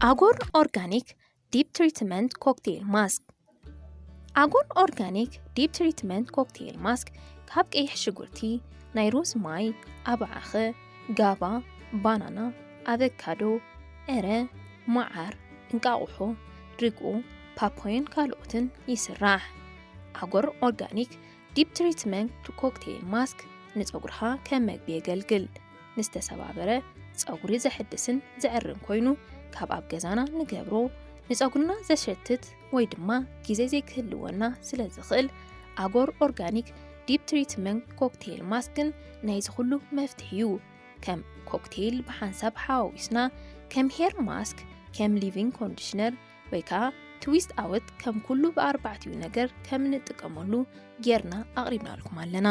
ኣጎር ኦርጋኒክ ዲፕ ትሪትመንት ኮክቴል ማስክ። ኣጎር ኦርጋኒክ ዲፕ ትሪትመንት ኮክቴል ማስክ ካብ ቀይሕ ሽጉርቲ፣ ናይ ሩዝ ማይ፣ ኣባዓኸ፣ ጋባ፣ ባናና፣ ኣቨካዶ፣ ዕረ፣ መዓር፣ እንቃቑሖ፣ ርግኦ፣ ፓፓዮን ካልኦትን ይስራሕ። ኣጎር ኦርጋኒክ ዲፕ ትሪትመንት ኮክቴል ማስክ ንጸጉርኻ ከም መግቢ የገልግል። ንዝተሰባበረ ጸጉሪ ዘሕድስን ዘዕርን ኮይኑ፣ ካብ ኣብ ገዛና ንገብሮ ንጸጉርና ዘሸትት ወይ ድማ ግዜ ዘይክህልወና ስለ ዝኽእል፣ ኣጎር ኦርጋኒክ ዲፕ ትሪትመንት ኮክቴል ማስክን ናይዚ ኩሉ መፍትሒ እዩ። ከም ኮክቴል ብሓንሳብ ሓዋዊስና፣ ከም ሄር ማስክ፣ ከም ሊቪንግ ኮንዲሽነር ወይ ከዓ ትዊስት ኣውት ከም ኩሉ ብኣርባዕቲኡ ነገር ከም እንጥቀመሉ ጌርና ኣቕሪብናልኩም ኣለና።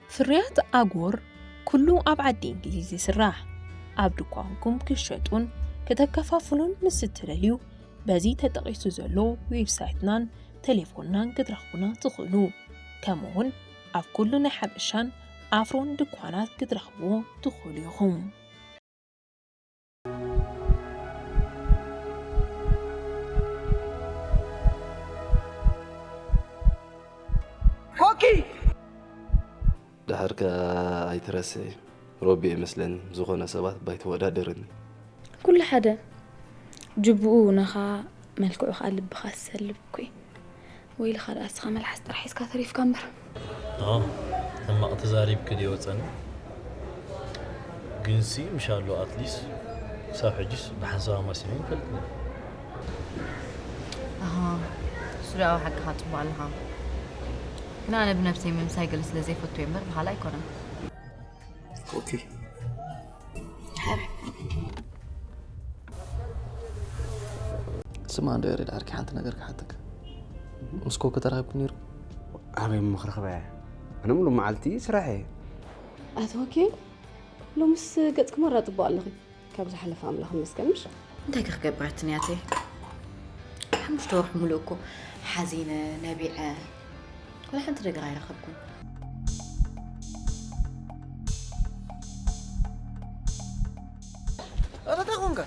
ፍርያት ኣጎር ኩሉ ኣብ ዓዲ እንግሊዝ ይስራሕ። ኣብ ድኳንኩም ክሸጡን ከተከፋፍሉን ምስ እትደልዩ፣ በዚ ተጠቒሱ ዘሎ ዌብሳይትናን ቴሌፎንናን ክትረኽቡና ትኽእሉ። ከምኡውን ኣብ ኩሉ ናይ ሓበሻን ኣፍሮን ድኳናት ክትረኽብዎ ትኽእሉ ኢኹም። ኮኪ! ድሓር ከኣ ኣይትረስዒ፣ ሮቢ እየ መስለኒ፣ ዝኾነ ሰባት ባይተወዳደርኒ። ኩሉ ሓደ፣ ጅቡኡ ውነኻ፣ መልክዑ ከኣ ልብኻ ዝሰልብ እኮ እዩ። ወይልኻ ደኣ እስኻ መልሓስ ጥራሕ ሒዝካ ተሪፍካ እምበር። ኣዎ፣ ሕማቕ ተዛሪብኪ ድየ ወጸኒ? ግንሲ ምሻሎ ኣትሊስ ክሳብ ሕጅስ ብሓንሳብ ኣማሲለኒ ይፈልጥ ነይሩ። ኣሃ፣ እሱ ደኣ ሓቅኻ ጽቡቕ ኣለኻ። ግን ኣነ ብነብሰይ ምምሳይ ገለ ስለ ዘይፈቱ እየ እምበር ብኻልእ ኣይኮነን። ኦኬ። ስማ እንዶ ያሬድ ዓርኪ ሓንቲ ነገር ክሓተካ። ምስ ኮኮ ተራኺብኩም ነይሩ? ኣበይ እሞ ክረኽባ እየ? ኣነ ሙሉእ መዓልቲ ስራሕ እየ። ኣቶ ኮኪ፣ ሎምስ ገጽኪ ማራ ጽቡቕ ኣለኺ። ካብ ዝሓለፈ ኣምላኽ ይመስገን ምሽ? እንታይ ከ ክገብር ኣትንያተይ? ሓሙሽተ ወርሒ ሙሉእ እኮ ሓዚነ፣ ነቢዐ። ወላ ሓንቲ ነገር ኣይረኸብኩን። ኣታ እንታይ ኮንካ?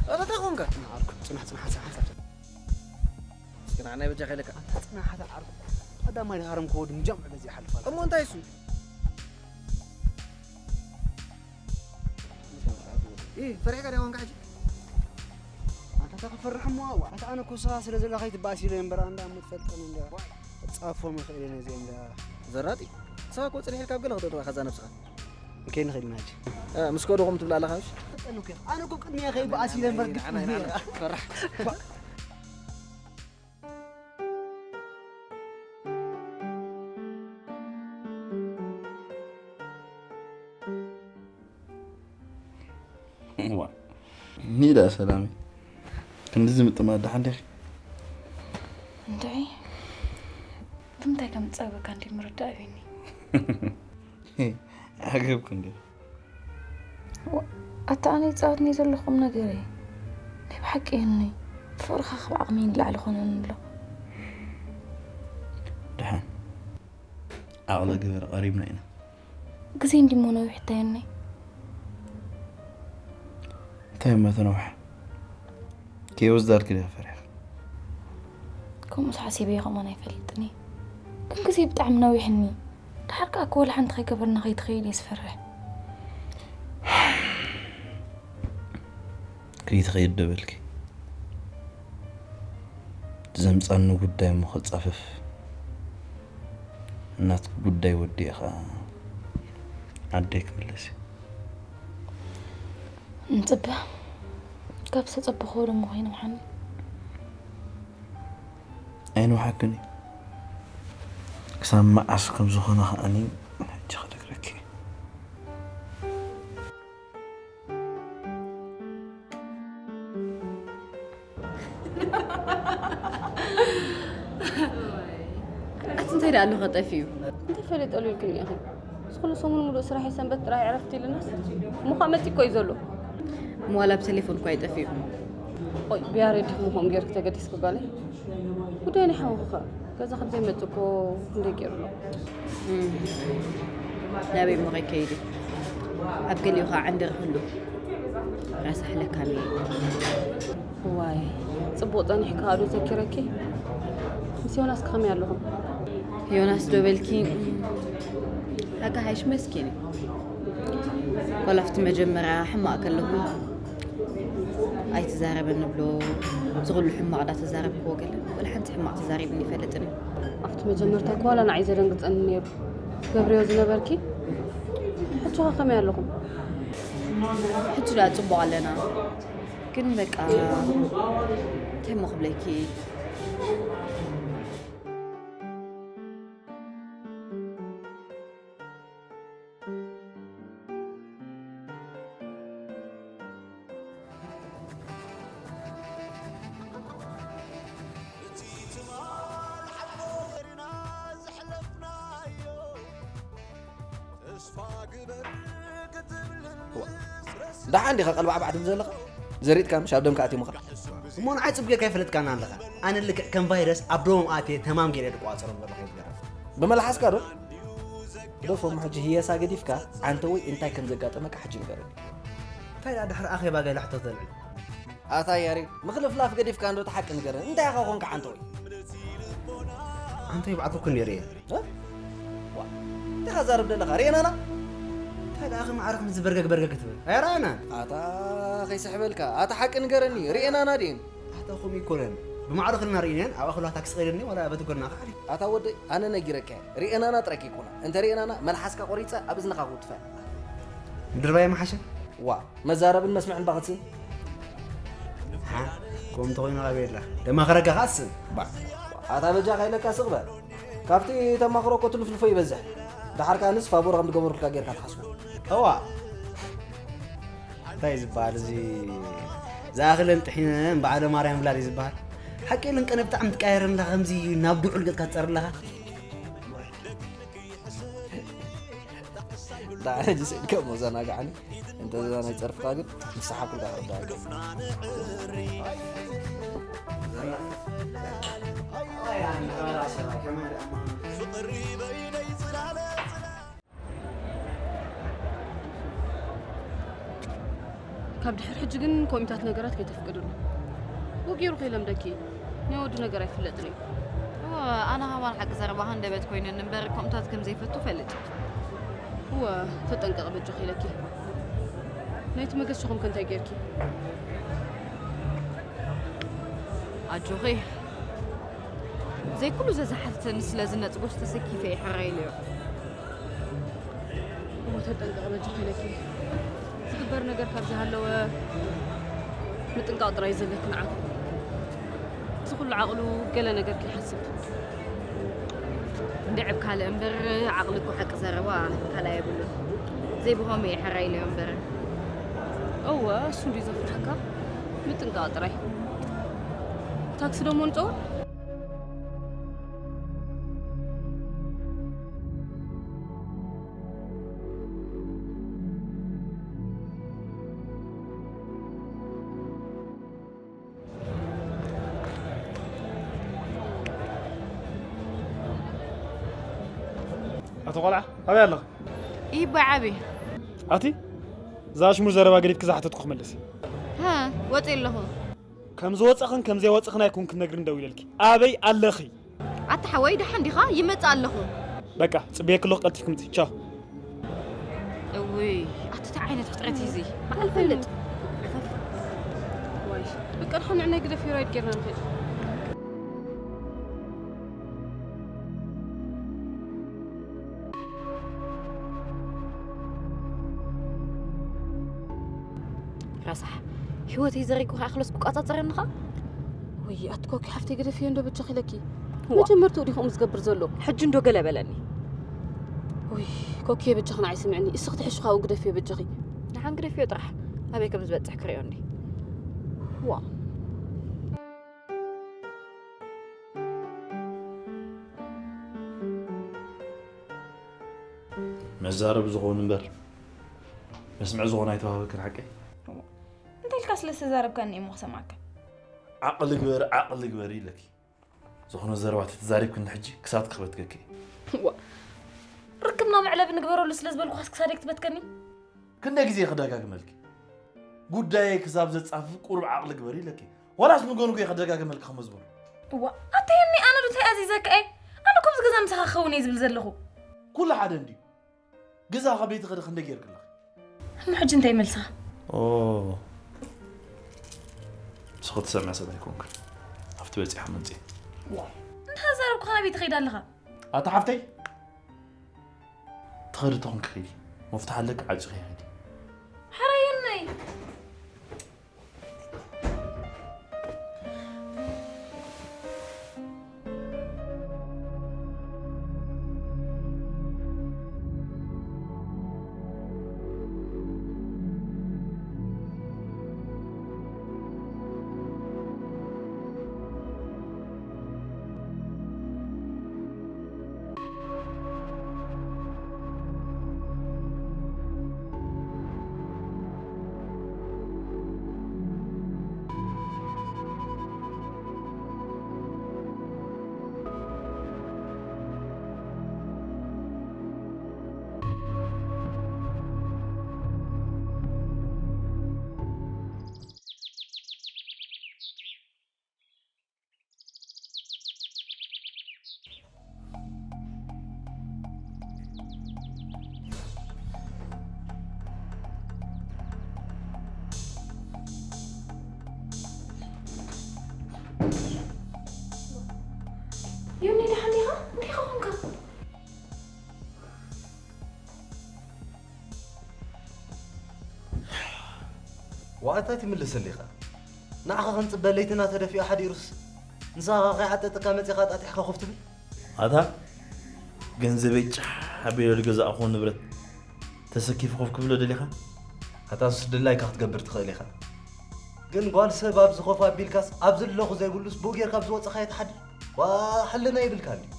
ኣታ እንታይ ኮንካ? ዓርኩ፣ ጽናሕ፣ ጽናሕ፣ ጽናሕ፣ ጽናሕ። እስኪ ንዓናይ በጃኻ ኢለካ። ኣታ ጽናሕ፣ ኣታ ዓርኩ። ቀዳማይ ድሃረም ከወዱ ምጃም በዚ ይሓልፍ ኣላ። እሞ እንታይ እሱ? ኢ፣ ፈሪሕካ ዲኻ ኮንካ ሕጂ? ኣታ ተኽፈርሕ እሞ፣ ኣታ ኣነ እኮ እሳ ስለ ዘላ ከይትበኣስ ኢለ እምበር፣ ኣንዳ እሞ ትፈልጠኒ እንዳ። ጻፎም ይኽእል እየ ነዚኦም እንዳ። ዘራጢ፣ ንስኻ እኮ ጽኒሕ ኢልካ ኣብ ገለ ክትእትዋ ከዛ ነብስኻ። ከይንኽእል ኢና ሕጂ። እ፣ ምስ ከድኹም ትብል ኣለኻ፣ እሺ? ፈጠኑ ከ። ኣነ እኮ ቅድሚያ ከይበኣስ ኢለ እምበር፣ ግጥም ንዓና፣ ንዓና፣ ንዓና። ፈራሕ። ዋ፣ ኒዳ ሰላሚ። ክንድዚ ምጥማት ደሓን ዲኺ? እንድዒ፣ ብምንታይ ከም ዝጸበካ እንዲ ምርዳእ ኣብኒ። ዓገብኩ እንዲ። ዋ፣ ኣታ ኣነ ይጻወትኒ ዘለኹም ነገር እየ። ናይ ብሓቂ እየኒ። ፍቕርኻ ካብ ዓቕሚ ንላዕሊ ኮነኒ ኣሎ። ደሓን። ዓቕሊ ግበር፣ ቀሪብና ኢና። ግዜ እንዲሞ ነዊሕ እታየኒ። እንታይ እሞ ተነውሐ? ከይወስዳልኪ ዲኻ ፈሪሕኺ? ከምኡስ ሓሲበዮ ከማን ኣይፈልጥን እየ። ግን ግዜ ብጣዕሚ ነዊሕኒ። ድሓር ከኣ እኮ ወላ ሓንቲ ከይገበርና ከይትኸይድ እየ ዝፈርሕ። ከይትኸይድ ዶ በልኪ? ዘምጻኒ ጉዳይ እሞ ክጻፈፍ፣ ናትኪ ጉዳይ ወዲእኻ ዓደይ ክምለስ እየ። ንጽበ። ካብ ዝተጸበኽዎ ደሞ ኮይነ ምሓኒ። ኣይንውሓክን እዩ። ክሳብ መዓስ ከም ዝኾነ ከኣኒ ሕጂ ክነግረኪ እየ። ኣቲ እንታይ ደኣ ኣሎ ኸጠፊኡ? እንታይ ፈለጠሉ ኢልክኒ ኢኺ? እዚ ኩሉ ሰሙን ሙሉእ ስራሕ እዩ፣ ሰንበት ጥራይ ዕረፍቲ ኢልናስ። እሞ ኸኣ መጺእ እኮ እዩ ዘሎ። እሞ ዋላ ብቴሌፎን እኳ እዩ ጠፊኡ። ቆይ፣ ብያሬድ ዲኹም ከምኡ ጌርኪ ተገዲስኪ ጓለይ? ጉዳይ ናይ ሓውኺ ኸ? ገዛ ከም ዘይመጽእ እኮ ክንደይ ገይሩ ኣሎ። እም፣ ናበይ እሞ ከይከይድ እዩ? ኣብ ገሊኡ ኸዓ ዕንድር ይህሉ። ረሳሕ ለካሚ እዩ። እዋይ፣ ጽቡቕ ጸኒሕኪ ከኣ ዶ ዘኪረኪ? ምስ ዮናስ ከ ከመይ ኣለኹም? ዮናስ ዶ በልኪ? ኣጋ ሓይሽ መስኪን እዩ። ዋላ ኣብቲ መጀመርያ ሕማቕ ከለኹ ኣይትዛረበን ንብሎ፣ እዚ ኩሉ ሕማቕ እንዳተዛረብክዎ ገለ፣ ወላ ሓንቲ ሕማቕ ተዛሪብኒ ይፈልጥን እዩ። ኣብቲ መጀመርታ እኮ ዋላ ንዓይ ዘደንግጸኒ ነይሩ። ትገብርዮ ዝነበርኪ? ሕጂ ኸ ከመይ ኣለኹም? ሕጂ ደኣ ጽቡቕ ኣለና። ግን በቃ፣ እንታይ እሞ ክብለኪ? ደሓን ዲኻ ቀልባዕባዕ ትብል ዘለኻ? ዘሪጥካ ምሽ ኣብ ደምካ ኣትዩ ምኻ? እሞ ንዓይ ጽቡቕ ጌርካ ይፈለጥካና ኣለኻ። ኣነ ልክዕ ከም ቫይረስ ኣብ ደሞም ኣትየ ተማም ገይረ ድቋጸሮም ዘለኹ እየ ዝገርም። ብመልሓስካ ዶ? ግደፎ እሞ ሕጂ ህየሳ ገዲፍካ፣ ዓንተወይ እንታይ ከም ዘጋጠመካ ሕጂ ንገረኒ። እንታይ ደኣ ድሕሪ ኣኼባ ገለ ሕቶ ተልዕል? ኣታ ያሬድ፣ ምኽልፍላፍ ገዲፍካ እንዶ እቲ ሓቂ ንገረኒ። እንታይ ኢኻ ኮንካ ዓንተወይ? ዓንተወይ ባዕልኩ ነይረ እየ። እ? ዋ፣ እንታይ ኢኻ ዛረብ ዘለኻ? ርኤናና? እንታይ ደኣ ከም ዓረኽ ምዚ በርገግ በርገግ ትብል? ኣይረኣናን። ኣታ ከይስሕበልካ፣ ኣታ ሓቂ ንገረኒ። ርኤናና ድየን? ኣታ ከምኡ ኣይኮነን። ብማዕረ ክልና ርኢናየን፣ ኣብ ኣኽላ ታክሲ ቀይረኒ፣ ዋላ በቲ ጎና ከሓዲ። ኣታ ወደይ፣ ኣነ ነጊረካ እየ። ርኤናና ጥራይ ከይኮና። እንተ ርኤናና፣ መልሓስካ ቆሪጸ ኣብ እዝንኻ ክውትፈ። ምድርባይ መሓሸ? ዋ፣ መዛረብን መስምዕን ባኽትስን። ሃ? ከምኡ እንተኾይኑ ኣበይ ኣላ? ደማኽረካ ከኣ ስም። ባ-፣ ኣታ በጃኻ ኢለካ ስቕ በል። ካብቲ ተማኽሮ እኮ ትልፍልፎ ይበዝሕ። ደሓር ከኣ ንስ ፋቦር ከም ዝገበሩልካ ጌርካ ትሓስቦ። እዋ። እንታይ እዩ ዝበሃል እዚ? ዝኣኽለን ጥሒነን በዓለ ማርያም ብላል እዩ ዝበሃል። ሓቂ ኢለን ቀነ ብጣዕሚ ትቀያየረን ኣለኻ፣ ከምዚ ናብ ዱዑል ገጽካ ትጸሪ ኣለኻ። ዳ ሕጂ ስእልካ እሞ ዘናግዓኒ። እንተ እዛ ናይ ጸርፍኻ ግን ንስሓብ ኢልካ ክትረዳእ። ካብ ድሕር ሕጂ ግን ኮሚታት ነገራት ከይተፍቅድሉ። ወጊሩ ከይለምደኪ። ናይ ወዲ ነገር ኣይፍለጥን እዩ። እወ፣ ኣነ ሃባን ሓቂ ዘረባ ሃንደበት ኮይነኒ እምበር፣ ከምኡታት ከም ዘይፈቱ ፈልጥ። እወ፣ ተጠንቀቕ በጃኺ ኢለኪ። ናይቲ መገሽኹም ከ እንታይ ጌርኪ? ኣጆኺ። ዘይኩሉ ዘዝሓተኒ ስለ ዝነጽጎስ ተሰኪፈ እየ ሕራይ ኢለዮ። እሞ ተጠንቀቕ በጃኺ ኢለኪ። ዝግበር ነገር ካብ ዝሃለወ ምጥንቃቕ ጥራይ እዩ ዘለኪ ንዓኹ። እዚ ኩሉ ዓቕሉ ገለ ነገር ከይሓስብ። እንድዒ ብ ካልእ እምበር ዓቕሊ እኮ ሓቂ ዘረባ ካልኣይ የብሉን። ዘይብሆም እየ ሕራይ ኢለዮ እምበር። እወ፣ እሱ እንዲዩ ዘፍርሐካ። ምጥንቃቕ ጥራይ። ታክሲ ደሞ ንጸውዕ? ኣቶ ቆልዓ፣ ኣበይ ኣለኻ? ይባይ ዓቢ። ኣቲ፣ እዛ ኣሽሙር ዘረባ ገዲፍኪ ዝሓተትኩ ክመልስ። ሃ፣ ወጺ ኣለኹ። ከም ዝወጻኽን ከም ዘይወጻኽን ኣይኮንኩን ክነግርኪ ደው ኢለልኪ። ኣበይ ኣለኺ? ኣታ ሓወይ፣ ደሓን ዲኻ? ይመጽእ ኣለኹ። በቃ፣ ጽበየኪ ኣለኹ፣ ቀልጢፍኪ ምጺ። ቻው። እውይ፣ ኣቲ እንታይ ዓይነት ፍጥረት እዩ እዚ? በዓል ፈልጥ። ዋይ፣ በቃ፣ ድሓን ንዕናይ ግደፍ፣ ራይድ ጌርና ንኸይድ። ረሳሕ። ህይወተይ ዘሪጉ ከኣ ክለስ ክቋጻጸረኒ ኸኣ? ወይ ኣቲ ኮኪ ሓፍተይ፣ ግደፍዮ እንዶ በጃኺ ኢለኪ። እዋ። መጀመርትኡ ድዩ ከምኡ ዝገብር ዘሎ? ሕጂ እንዶ ገለ በለኒ። ወይ ኮኪ በጃኺ ንዓይ ስምዕኒ። እስኺ ትሕሺ ካብኡ ግደፍዮ በጃኺ። ንሓን ግደፍዮ ጥራሕ። ኣበይ ከም ዝበጽሕ ክርእዮ እንዲ። ዋ። መዛረቢ ዝኾኑ እምበር መስምዒ ዝኾኑ ኣይተዋህበክን ሓቀይ? እንታይ ኢልካ ስለ ዝተዛረብካኒ እየ እሞ ክሰምዓካ? ዓቕሊ ግበሪ፣ ዓቕሊ ግበሪ ኢለኪ። ዝኾነ ዘረባ ተተዛሪብክኒ ሕጂ ክሳድ ክበትከኪ። ዋ፣ ርክብና መዕለቢ ንግበረሉ ስለ ዝበልኩኻስ ክሳደይ ክትበትከኒ? ክንደይ ግዜ ክደጋግመልኪ? ጉዳየይ ክሳብ ዘጻፍፍ ቁሩብ ዓቕሊ ግበሪ ኢለኪ። ዋላስ ንጎ ንጎ ክደጋግመልኪ ከመዝበሉ? እዋ፣ ኣተየኒ ኣነ ዶ እንታይ ኣዚዘካ እየ? ኣነ እኮ ኣብዚ ገዛ ምሳኻ ክኸውን እየ ዝብል ዘለኹ። ኩሉ ሓደ እንድዩ። ገዛ ካብ ቤት ኸደ ክንደይ ጌርክለኺ? እሞ ሕጂ እንታይ መልስኻ? ኦ፣ ንስኺ ትሰምዒ ሰብ ኣይኮንክን። ኣብቲ በጺሐ መጽእ። ዋ፣ እንተዛረብኩኻ ናበይ ትኸይድ ኣለኻ? ኣታ ሓፍተይ፣ ትኸዲ ተኾንኪ ኺዲ። መፍትሕ ኣለኪ፣ ዓጺኺ ኺዲ። ሓራየነይ። ዮኒ፣ ደሓን ዲኻ? እንታይ ኾንካ? ዋኣታ ትምልሰለይ ኢኻ። ንዓኻ ክንጽበ ለይትና ተደፊኡ ሓዲሩስ፣ ንስኻ ከይዓጠጠካ መጺኻ ጣጢሕካ ኮፍ ትብል? ኣታ ገንዘበይ ጫሕ ኣቢለ ዝገዛእኹዎ ንብረት ተሰኪፉ ኮፍ ክብሎ ደሊኻ? ኣታስ ድላይካ ክትገብር ትኽእል ኢኻ። ግን ጓል ሰብ ኣብዚ ኮፍ ኣቢልካስ፣ ኣብዚ ኣለኹ ዘይብሉስ ብኡ ጌርካ ኣብ ዝወጸኻዮ ትሓድር? ዋ፣ ሕልና ይብልካ እንድዩ።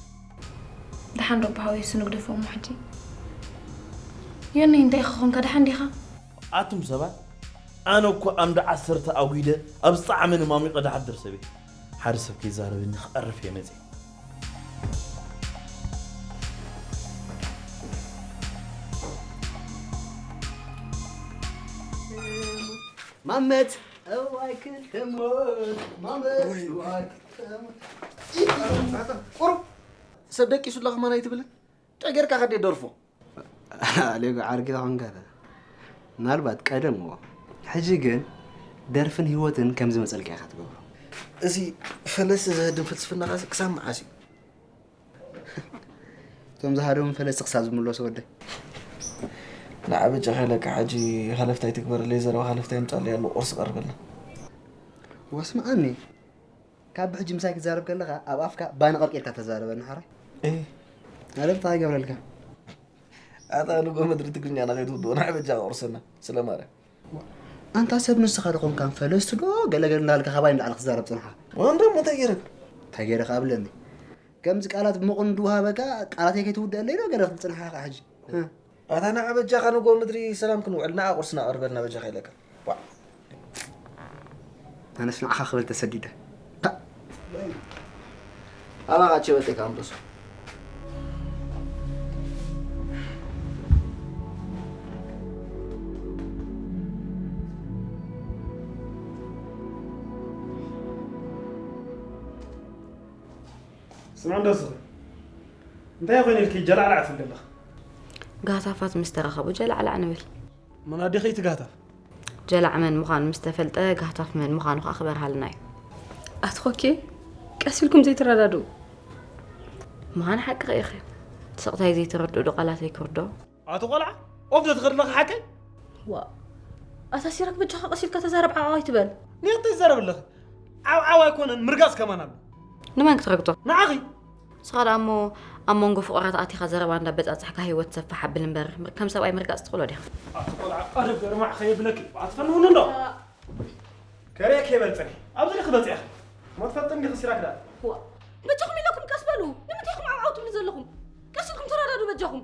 ደሓን ዶ ብሃወይ እሱ ንግደፎ እሞ ሕጂ? ዮኒ፣ እንታይ ክኾንካ? ደሓን ዲኻ? ኣቱም ሰባት፣ ኣነ እኮ ኣምዲ ዓሰርተ ኣጒደ ኣብ ዝጠዓመኒ ማሚቐ ድሓድር ሰብ እየ። ሓደ ሰብ ከይዛረበኒ ክቐርፍ እየ መፅየ። ማመት እዋይ ክልተ ሞት፣ ማመት እዋይ ክልተ ሞት። ቁሩብ ሰብ ደቂሱ ኣላ ከማን ኣይትብልን? ጨጌርካ ከዴ ደርፎ። ኣሌጎ ዓርኪ ተኾንካ ኸ? ምናልባት ቀደም እዎ። ሕጂ ግን ደርፍን ህይወትን ከም ዝመጸልካ ኢኻ ትገብሮ። እዚ ፈለስ ዘህድም ፍልስፍናኻሲ ክሳብ መዓስ እዩ? እቶም ዝሃደሙ ፈለስቲ ክሳብ ዝምለሱ ወደይ። ንዓ በጃኻ ኢለካ ሕጂ ሃለፍታ ኣይትግበረለይ ዘረባ ሃለፍታ የምጻለይ ኣሎ ቁርሲ ቀርበልና። ወስምዓኒ። ካብ ብሕጂ ምሳይ ክትዛረብ ከለኻ ኣብ ኣፍካ ባኒ ቀልቂልካ ተዛረበኒ ሓራይ። እህ። ሃለፍታ ኣይገብረልካ። ኣታ ንጎ ምድሪ ትግርኛ ናኸይትውድኦ ንዓ በጃኻ ቁርሰና ስለ ማርያም። ኣንታ ሰብ ንስኻ ዶ ኾንካ ፈለስቲ ዶ ገለገል እንዳልካ ካባይ እንዳዕለ ክዛረብ ጽንሓ? ወንድም እንታይ ገይረካ? እንታይ ገይረ ከኣብለኒ? ከምዚ ቃላት ብመቑን እንድወሃበካ ቃላተይ ከይትውደአለይ ዶ ገለ ክትብል ጽንሓ ኢኻ ሕጂ? ኣታ ንዓ በጃኻ ንጎ ምድሪ ሰላም ክንውዕል ንዓ ቁርስና ኣቕርበልና በጃኻ ኢለካ። ዋ። ኣነስ ንዓኻ ክብል ተሰዲደ። ታ። ኣባኻ ቸበጠካ ኣምጦሶ። ስምዕ እንዶ ስኺ። እንታይ ኮይኑ ኢልኪ ጀላዕላዕ ትብል ዘለኻ? ጋህታፋት ምስ ተራኸቡ ጀላዕላዕ ንብል። መን ኣዴኺ እቲ ጋህታፍ? ጀላዕ መን ምዃኑ ምስ ተፈልጠ ጋህታፍ መን ምዃኑ ኸኣ ክበርሃልና እዩ። ኣትኾኬ፣ ቀስ ኢልኩም ዘይትረዳድኡ። ምዃን ሓቂ ኢኺ። ስቕታይ ዘይትረድኡ ዶ ቃላተይ ክርዶ? ኣቲ ቆልዓ፣ ኦፍ ዶ ትኽድ ኣለኻ ሓቀይ? ዋ፣ ኣታ ሲራክ በጃኻ ቀስ ኢልካ ተዛረብ ዓው ኣይትበል። ንየት ትዛረብ ኣለኺ? ዓው ዓው ኣይኮነን፣ ምርጋጽ ከማን ኣሎ። ንመን ክትረግጾ? ንዓኺ። ንስኻ ደኣ እሞ ኣብ መንጎ ፍቑራት ኣቲኻ ዘረባ እንዳበጻጽሕካ ህይወት ሰፍሕ ኣብል እምበር፣ ከም ሰብኣይ ምርጋጽ ትኽእሎ ዲኻ? ኣቲ ቆልዓ፣ ኣደብ ገርማዕ ከየብለኪ፣ ኣትፈንውኒ እንዶ። ከርእየኪ እየ በል ጽንሒ። ኣብዚ ዲኺ በጺሕኺ? እሞ ትፈልጢ እንዲኺ ሲራክ ደኣ። ዋ፣ በጃኹም ኢለኩም ቀስ በሉ። ንምንታይ ኢኹም ዓው ዓው ትብሉ ዘለኹም? ቀስ ኢልኩም ተረዳዱ በጃኹም።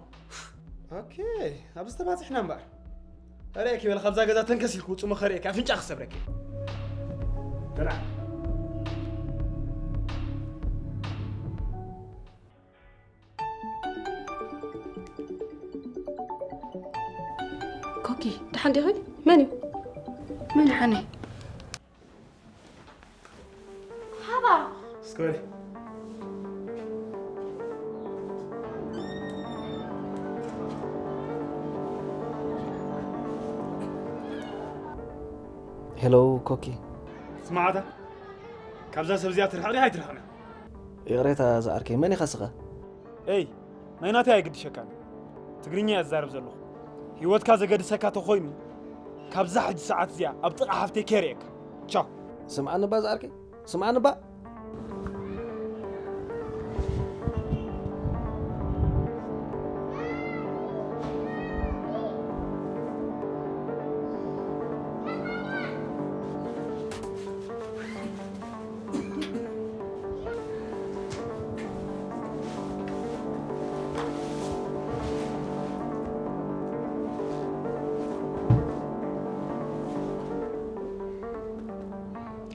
ኦኬ፣ ኣብዚ ተባጺሕና እምበኣር። ከርእየኪ በል፣ ካብዛ ገዛ ተንከስ ኢልኪ ውጹ፣ እሞ ከርእየኪ፣ ኣፍንጫ ክሰብረኪ። ደና። ኮኪ፣ ደሓን ዲኺ? መን እዩ? መን ደሓን እዩ? ሓባ። እስከ በሊ። ሄሎ፣ ኮኪ። ስማዓታ፣ ካብዛ ሰብ እዚኣ ትርሕቕ ዲኻ ኣይትርሕቕን? ይቕሬታ ዝዓርከይ፣ መን ኢኻ ስኻ? ኤይ፣ ናይ ናተይ ኣይግድሸካን። ትግርኛ እየ ዝዛረብ ዘለኹ። ህይወትካ ዘገድሰካ ተኾይኑ፣ ካብዛ ሕጂ ሰዓት እዚኣ ኣብ ጥቓ ሓፍተይ ከይርእየካ። ቻው። ስምዓኒ እባ ዝዓርከይ፣ ስምዓኒ እባ።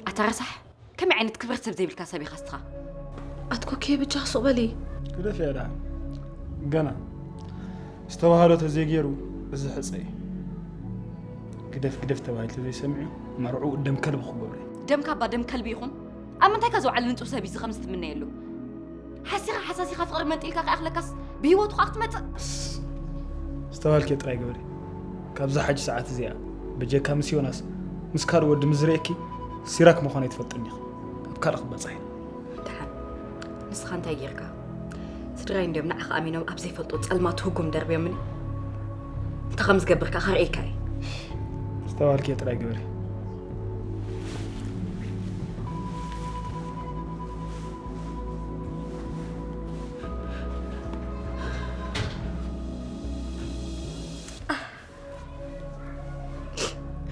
ኣታ ረሳሕ፣ ከመይ ዓይነት ክብረት ሰብ ዘይብልካ ሰብ ኢኻ እስኻ? ኣትኮኬ ብቻ ሱቕ በሊ። ግደፍ እያ ደኣ። ገና ዝተባህሎ ተዘይገይሩ እዚ ሕጸ እዩ። ግደፍ ግደፍ ተባሂሉ ተዘይሰሚዑ መርዕኡ ደም ከልቢ ክገብሮ እዩ። ደም ካባ ደም ከልቢ ይኹን። ኣብ ምንታይ ከ ዝውዓል ንጹህ ሰብ እዩ እዚ ከምዚ ትምነየሉ? ሓሲኻ ሓሳሲኻ ፍቕሪ መንጢልካ ከይኣኽለካስ ብህይወቱ ከኣ ክትመጽእ? ዝተባልክዮ ጥራይ ግበሪ። ካብዛ ሓጂ ሰዓት እዚኣ ብጀካ ምስ ዮናስ ምስ ካልእ ወዲ ምስ ዝርእየኪ ሲራክ ምዃነይ ትፈልጥኒ ኢኺ። ኣብ ካልእ ክትበጽሒ። ደሓን ንስኻ እንታይ ጌርካ? ስድራይ እንድዮም ንዓኻ ኣሚኖም ኣብ ዘይፈልጦ ጸልማት ህጉም ደርብዮምኒ። እንታይ ከም ዝገብር ከኣ ከርእየካ እየ። ዝተባልክዮ ጥራይ ግበሪ።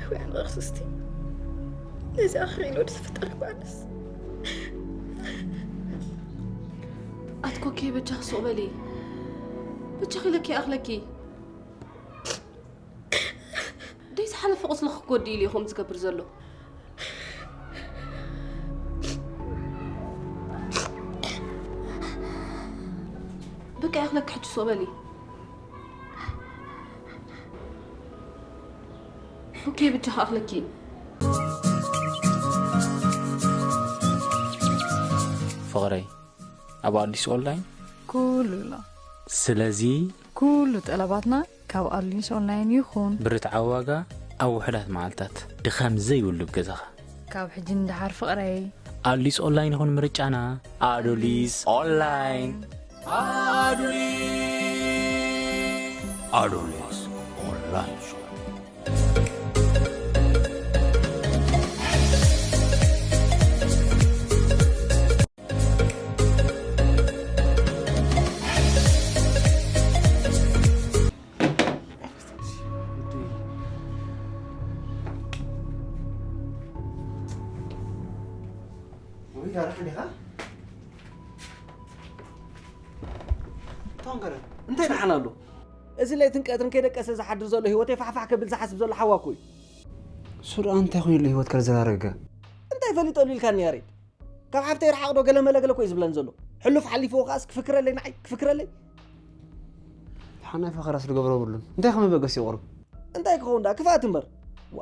ወይ ኣነ ክርስቲ፣ ነዚ ኣኽሪሎ ዝፍጠር ባንስ። ኣትኮኬ በጃኺ ሱቕ በሊ። በጃኺ ኢለኪ ይኣኽለኪ። ደይ ዝሓለፈ ቁስልኺ ክወዲ ኢሉ እዩ ከምኡ ዝገብር ዘሎ። በቃ ይኣኽለኪ ሕጂ ሱቕ በሊ። ኦኬ፣ ብቻ ኣኽለኪ። ፍቕረይ፣ ኣብ ኣዲስ ኦንላይን ኩሉ ኣሎ። ስለዚ ኩሉ ጠለባትና ካብ ኣዲስ ኦንላይን ይኹን። ብርትዓዊ ዋጋ ኣብ ውሑዳት መዓልታት። ድኻም ዘይብሉ ኣብ ገዛኻ። ካብ ሕጂ ንደሓር ፍቕረይ። ኣዱሊስ ኦንላይን ይኹን ምርጫና። ኣዱሊስ ኦንላይን። ኣዱሊስ። ኣዱሊስ ኦንላይን ሾፕ። እንዲኻ? እንታይ ደሓን ኣሎ? እዚ ለይትን ቀትርን ከይደቀሰ ዝሓድር ዘሎ ህይወተይ ፋሕፋሕ ከብል ዝሓስብ ዘሎ ሓዋ እኮ እዩ። እሱ ደኣ እንታይ ኮይኑ ኣሎ ህይወት ከዘራረገ? እንታይ ፈሊጠሉ ኢልካኒ ያሬድ? ካብ ሓፍተይ ርሓቕ ዶ ገለ መለ ገለ እኮ እዩ ዝብለኒ ዘሎ። ሕሉፍ ሓሊፍዎ ከኣስ ክፍክረለይ ንዓይ ክፍክረለይ። ሓናይ ፈኸራስ ዝገብሮ ብሉን እንታይ ከመበገስ ይቕርብ? እንታይ ክኸውን ደኣ ክፍኣት እምበር። ዋ፣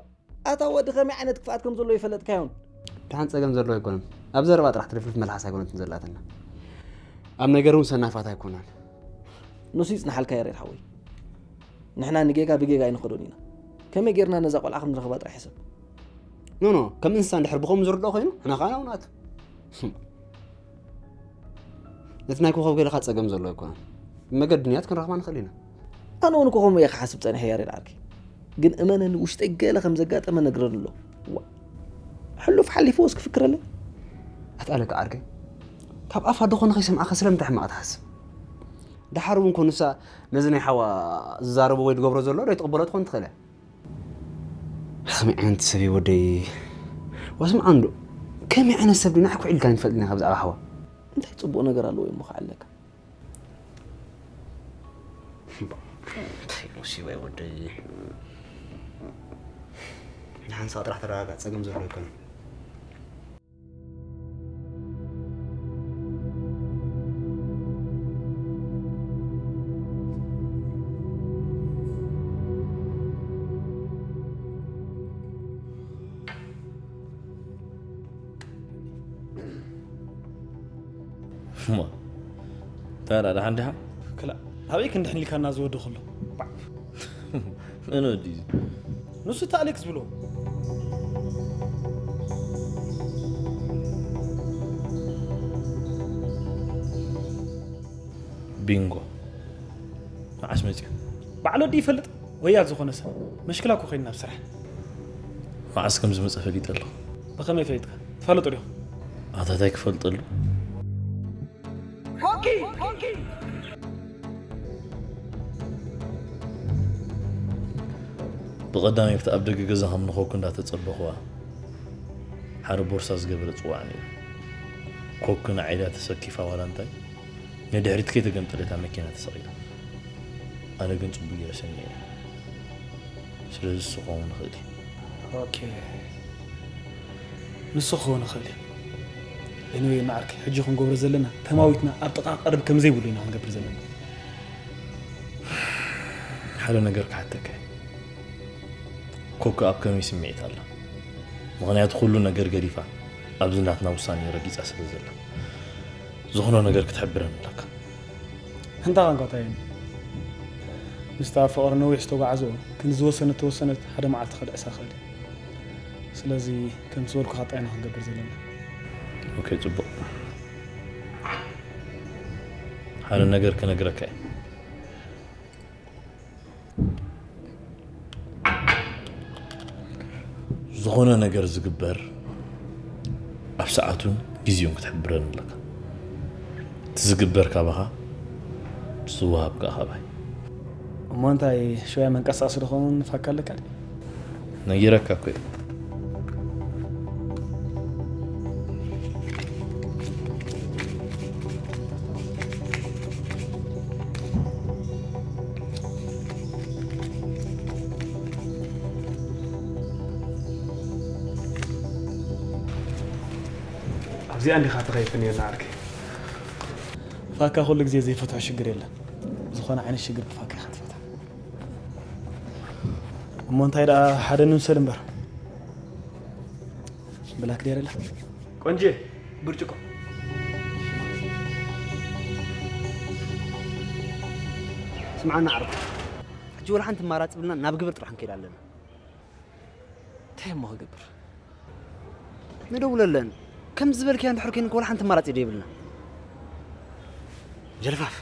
ኣታ ወዲ ከመይ ዓይነት ክፍኣት ከም ዘሎ ይፈለጥካዮን? ደሓን ጸገም ዘለዎ ኣይኮነን። ኣብ ዘረባ ጥራሕ ትልፍልፍ መልሓስ ኣይኮነትን ዘላትና። ኣብ ነገር እውን ሰናፋት ኣይኮናን። ንሱ ይጽናሓልካ ያሬድ ሓወይ። ንሕና ንጌጋ ብጌጋ ኣይንኸዶን ኢና። ከመይ ጌርና ነዛ ቆልዓ ክንረኽባ ጥራሕ ሕሰብ። ኖ ኖ፣ ከም እንስሳ እንድሕር ብኸምኡ ዝርድኦ ኮይኑ፣ ንሕና ከኣ ናውናት። ነቲ ናይ ኮኸብ ገለኻ ጸገም ዘሎ ኣይኮነን። ብመገዲ ንያት ክንረኽባ ንኽእል ኢና። ኣነ እውን ኮኸም እየ ክሓስብ ጸኒሐ ያሬድ ዓርከይ። ግን እመነኒ ውሽጠይ ገለ ከም ዘጋጠመ ነግረሉ ኣሎ። ዋ፣ ሕሉፍ ሓሊፍዎስ ክፍክረለይ? ኣትኣለካ ዓርከይ። ካብ ኣፋ ደኾነ ከይሰምዓኻ ስለምንታይ ሕማቕ ትሓስብ? ደሓር እውን ኮ ንሳ ነዚ ናይ ሓዋ ዝዛረቦ ወይ ዝገብሮ ዘሎ ዶ ይትቕበሎ ትኾን ትኽእል እያ? ከመይ ዓይነት ሰብ እዩ ወደይ? ዋስምዓ እንዶ ከመይ ዓይነት ሰብ ድዩ? ንዓኩ ኢልካ ንፈልጥ ኢና ብዛዕባ ሓዋ። እንታይ ጽቡቕ ነገር ኣለዎ እሞ ክዓለካ? እንታይ ሙሲባ እዩ ወደይ? ንሓንሳብ ጥራሕ ተረጋጋእ፣ ጸገም ዘሎ ኣይኮነን። እሞ፣ እንታይ ደኣ፣ ደሓን ዲኻ? ክላ፣ ኣበይ ክንድሕን ኢልካና ዝወዲ ከሎ? መን ወዲ እዩ? ንሱ እቲ ኣሌክስ ዝብሎ። ቢንጎ። መዓስ መጺኡ? በዓል ወዲ ይፈልጥ? ወያል ዝኾነ ሰብ። መሽክላ እኮ ኮይንና ኣብ ስራሕ። መዓስ ከም ዝመጸ ፈሊጠ ኣለኹ። ብኸመይ ፈሊጥካ? ትፈልጦ ዲኹም? ኣታ ታይ ክፈልጠሉ? ብቐዳመይቲ ኣብ ደገ ገዛ ከም ንኾኩ እንዳተጸበኽዋ፣ ሓደ ቦርሳ ዝገበረ ጽዋዕ ነይሩ። ኮኩ ንዓይ ድያ ተሰኪፋ ዋላ እንታይ፣ ንድሕሪት ከይተገምጠለት ኣብ መኪና ተሰቒላ። ኣነ ግን ጽቡቕ ገይረ ሰሚዐ። ስለዚ ንሱ ክኸውን ይኽእል እዩ። ኦኬ። ንሱ ክኸውን ይኽእል እዩ። ኤኒወይ፣ እና ዓርከይ፣ ሕጂ ክንገብሮ ዘለና፣ ተማዊትና ኣብ ጥቓ ቀርብ ከም ዘይብሉ ኢና ክንገብር ዘለና። ሓደ ነገር ክሓተካ እየ። ኮኮ ኣብ ከመይ ስምዒት ኣላ? ምኽንያቱ ኩሉ ነገር ገዲፋ ኣብዚ ናትና ውሳኔ ረጊጻ ስለ ዘላ፣ ዝኾነ ነገር ክትሕብረኒ ኣለካ። እንታ ቃንቃ እንታይ እዩ? ምስቲ ኣብ ፍቕሪ ነዊሕ ዝተጓዕዞ፣ ግን ዝወሰነት ተወሰነት ሓደ መዓልቲ ከድዕሳ ክእል እዩ። ስለዚ ከምቲ ዝበልኩኻ ጥራይ ኢና ክንገብር ዘለና። ኦኬ፣ ጽቡቕ። ሓደ ነገር ክነግረካ እየ። ዝኾነ ነገር ዝግበር ኣብ ሰዓቱን ግዜኡን ክትሕብረኒ ኣለካ። እቲ ዝግበር ካባኻ፣ እቲ ዝወሃብ ከኣ ካባይ። እሞ እንታይ ሽወያ መንቀሳቐሲ ዶ ኸውን ፋካ ኣለካ ድዩ? ነጊረካ እኮ እየ። ኣብዚኣ እንዲኻ ትኸይድ ነርና ዓርከይ። ፋካ ኩሉ ግዜ ዘይፈትሖ ሽግር የለን። ዝኾነ ዓይነት ሽግር ብፋካ ኢኻ ትፈትሖ። እሞ እንታይ ደኣ ሓደ ንምሰል እምበር። ብላክ ድያ ደላ? ቆንጆ ብርጭቆ። ስምዓና ዓርኩ። ሕጂ ወላ ሓንቲ ኣማራጺ ብልና ናብ ግብር ጥራሕ ክንከይድ ኣለና። እንታይ እሞ ክገብር? ንደውለለን። ከም ዝበልክያ እንድሕር ኮይንካ ወላ ሓንቲ ኣማራጺ ዶ ይብልና? ጀልፋፍ።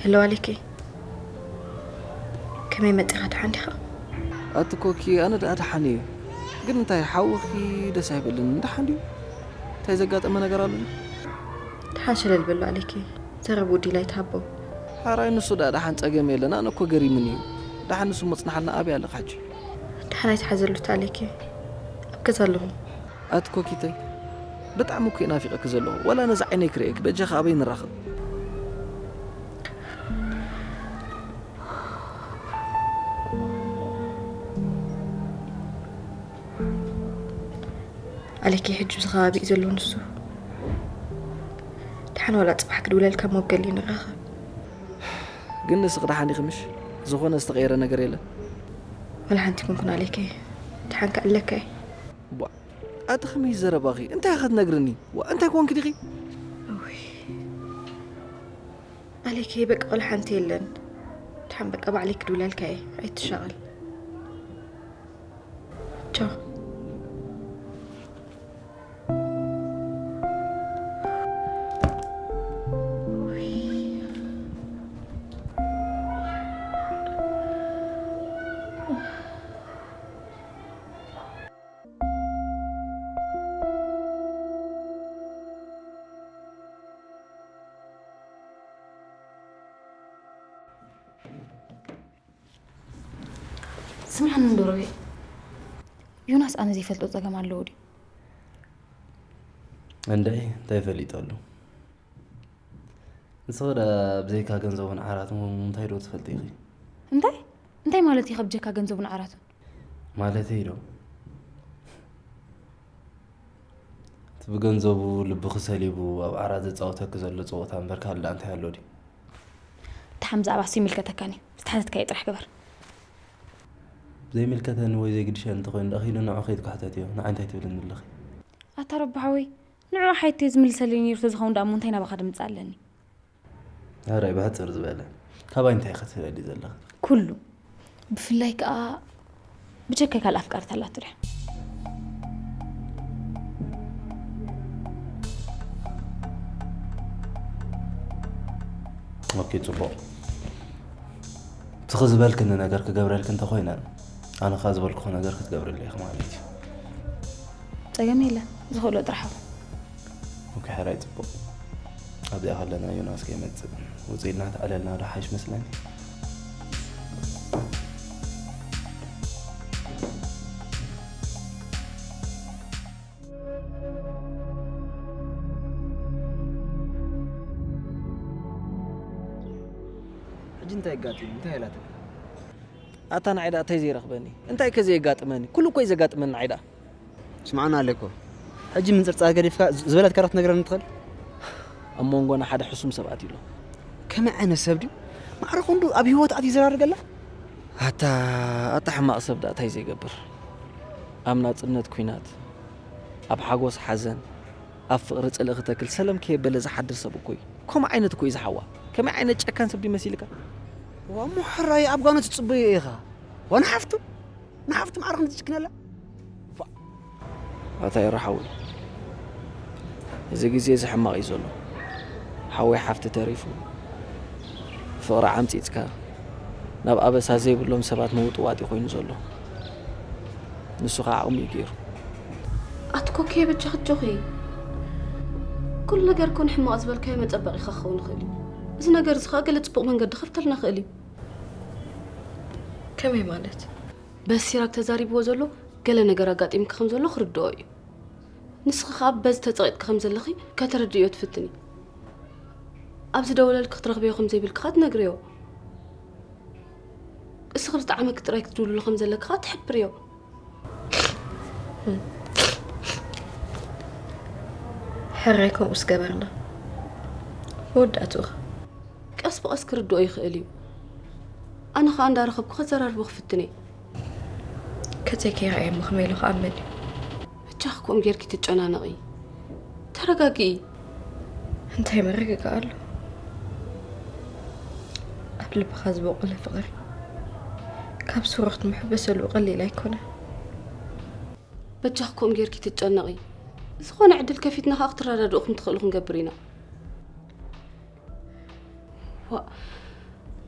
ሄሎ ኣሌኬ፣ ከመይ መጺኻ? ደሓን ዲኻ? ኣቲ ኮኪ፣ ኣነ ደኣ ደሓን እየ። ግን እንታይ ሓውኺ ደስ ኣይበልን። ደሓን ድዩ? እንታይ ዘጋጠመ ነገር ኣሎ? ደሓን ሸለል በሎ ኣሌኬ። ዘረብ ውዲ ላይ ትሃቦ። ሓራይ ንሱ ደኣ ደሓን ጸገም የለን። ኣነ እኮ ገሪምኒ እዩ። ደሓን ንሱ መጽናሓልና ኣበይ ኣለኻ ሕጂ? ደሓን ኣይትሓዘሉ ኣሌኬ። ኣብ ገዛ ኣለኹ። ኣቲ ኮኪተይ፣ ብጣዕሚ እኮ ናፊቐኪ ዘለኹ። ወላ ነዚ ዓይነይ ክርእየኪ፣ በጃኻ ኣበይ ንራኸብ? ኣሌኬ ሕጂ ኣብዚ ከባቢ እዩ ዘሎ ንሱ። ደሓን ዋላ ጽባሕ ክድውለልካ እሞ ኣብ ገሊኡ ንራኸብ። ግን ንስኺ ደሓን ኢኺ ምሽ? ዝኾነ ዝተቐየረ ነገር የለን? ወላ ሓንቲ ኮንኩን ኣሌኬ። ደሓን ክዕለካ እየ። ቧ፣ ኣቲ ከመይ ዘረባኺ? እንታይ ኢኺ ትነግርኒ? ዋ፣ እንታይ ኮንኪ ዲኺ? እውይ። ኣሌኬ በቃ ወላ ሓንቲ የለን። ደሓን በቃ ባዕለይ ክድውለልካ እየ። ኣይትሻቐል። ቻው። ስምዓኒ እንዶ ሮቤል፣ ዮናስ ኣነ ዘይፈልጦ ጸገም ኣለዎ ድዩ? እንደይ እንታይ ፈሊጠሉ? ንስኺ ዳ ብዘይካ ገንዘቡን ዓራቱን እንታይ ዶ ትፈልጢ ኢኺ? እንታይ እንታይ ማለት እዩ ካብ ብጀካ ገንዘቡን ዓራቱን? ማለተይ ዶ እቲ ብገንዘቡ ልብኺ ሰሊቡ ኣብ ዓራት ዘጻወተኪ ዘሎ ጸወታ እምበር ካልእ ዳ እንታይ ኣሎ ድዩ? ደሓን ብዛዕባ እሱ ይምልከተካን እዩ። ዝተሓተትካዮ ጥራሕ ግበር። ዘይምልከተኒ ወይ ዘይግድሸኒ እንተኾይኑ ዳ ኺዱ ንዑ ከይዱ ክሕተትዮ ንዓይ እንታይ ትብልኒ ኣለኺ? ኣታ ረቢ ሓወይ ንዑ ሓይተይ ዝምልሰለይ ነይሩ ተዝኸውን ደኣ እሞ እንታይ ናባኻ ድምጻ ኣለኒ? ኣራይ ብሕጽር ዝበለ ካባይ እንታይ ኢኺ ትደልዪ ዘለኺ? ኩሉ ብፍላይ ከኣ ብጀካይ ካልእ ኣፍቃሪት ኣላቶ ድያ? ኦኬ ጽቡቕ። ትኺ ዝበልክኒ ነገር ክገብረልኪ እንተኾይነ ኣነ ኸኣ ዝበልኩኺ ነገር ክትገብርለይ ኢኺ ማለት እዩ። ጸገም የለን ዝኽእሎ ጥራሕ። ኦኬ ሕራይ ጽቡቕ። ኣብዚኣ ከለና ዮናስ ከይመጽእ ውጽእ ኢልና ተዕለልና ዶ ሓይሽ መስለኒ? ሕጂ እንታይ ኣጋጢሙ እንታይ ኢላትካ? ኣታ ንዓይ ደኣ እንታይ ዘይረኽበኒ እንታይ ከ ዘየጋጥመኒ ኩሉ እኮ እዩ ዘጋጥመኒ ንዓይ ደኣ። ስምዓና ኣለኮ ሕጂ ምንጽርጻር ገዲፍካ ዝበለትካ ዶ ክትነግረኒ ትኽእል? ኣብ መንጎና ሓደ ሕሱም ሰብ ኣትዩ ኣሎ። ከመይ ዓይነት ሰብ ድዩ? ማዕረ ክንዱ ኣብ ህይወት ኣትዩ ይዘራርገላ? ኣታ ኣታ ሕማቕ ሰብ ደኣ እንታይ ዘይገብር ኣብ ናጽነት ኲናት ኣብ ሓጎስ ሓዘን ኣብ ፍቕሪ ጽልኢ ክተክል ሰለም ከየበለ ዝሓድር ሰብ እኮ እዩ። ከምኡ ዓይነት እኮ እዩ ዝሓዋ። ከመይ ዓይነት ጨካን ሰብ ድዩ መሲልካ? ዋሞ ሕራይ ኣብ ጓኖ ትጽበዮ ኢኻ። ዋና ሓፍቱ ንሓፍቱ ማዕረ ክንዲ ትጭክነላ? ኣታ ኤረ ሓወይ፣ እዚ ግዜ እዚ ሕማቕ እዩ ዘሎ። ሓወይ ሓፍቲ ተሪፉ፣ ፍቕሪ ዓምጺጽካ፣ ናብ ኣበሳ ዘይብሎም ሰባት ምውጥዋጥ እዩ ኮይኑ ዘሎ። ንሱ ኸኣ ዓቕሙ እዩ ገይሩ። ኣቲ ኮኬ በጃኺ ኣጆኺ። ኩሉ ነገር እኮ ንሕማቕ ዝበልካዮ መጸበቒኻ ክኸውን ይኽእል እዩ። እዚ ነገር እዚ ኸኣ ገለ ጽቡቕ መንገዲ ክኸፍተልና ይኽእል እዩ። ከመይ ማለት? በዚ ሲራክ ተዛሪብዎ ዘሎ ገለ ነገር ኣጋጢምኪ ከም ዘሎ ክርድኦ እዩ። ንስኺ ኸኣ በዚ ተጸቒጥኪ ከም ዘለኺ ከተረድእዮ ትፍትኒ። ኣብ ዝደወለልኪ ክትረኽብዮ ከም ዘይብልኪ ኸኣ ትነግርዮ። እስኺ ብዝጠዓመኪ ጥራይ ክትድውልሎ ከም ዘለኪ ኸኣ ትሕብርዮ። ሕራይ ከምኡስ ገበርና። መወዳእትኡ ኸ? ቀስ ብቐስ ክርድኦ ይኽእል እዩ። ኣነ ኸኣ እንዳረኸብኩ ከዘራርቦ ክፍትን እየ። ከፀይ ከይረኣየ እሞ ከመይ ኢሉ ክኣምን እዩ? በጃኺ ከምኡ ጌርኪ ትጨናነቒ። ተረጋግኢ። እንታይ ምርግጋእ ኣሎ? ኣብ ልብኻ ዝበቆለ ፍቕሪ ካብ ሱሩ ክትምሕበሰሉ ቀሊል ኣይኮነን። በጃኺ ከምኡ ጌርኪ ትጨነቒ። ዝኾነ ዕድል ከፊትና ኸኣ ክትረዳድኡ ከም ትኽእሉ ክንገብር ኢና። ዋእ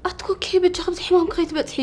ኣቲ ኮኬ በጃኺ ኣብዚ ሕማምኪ ከይትበጽሒ።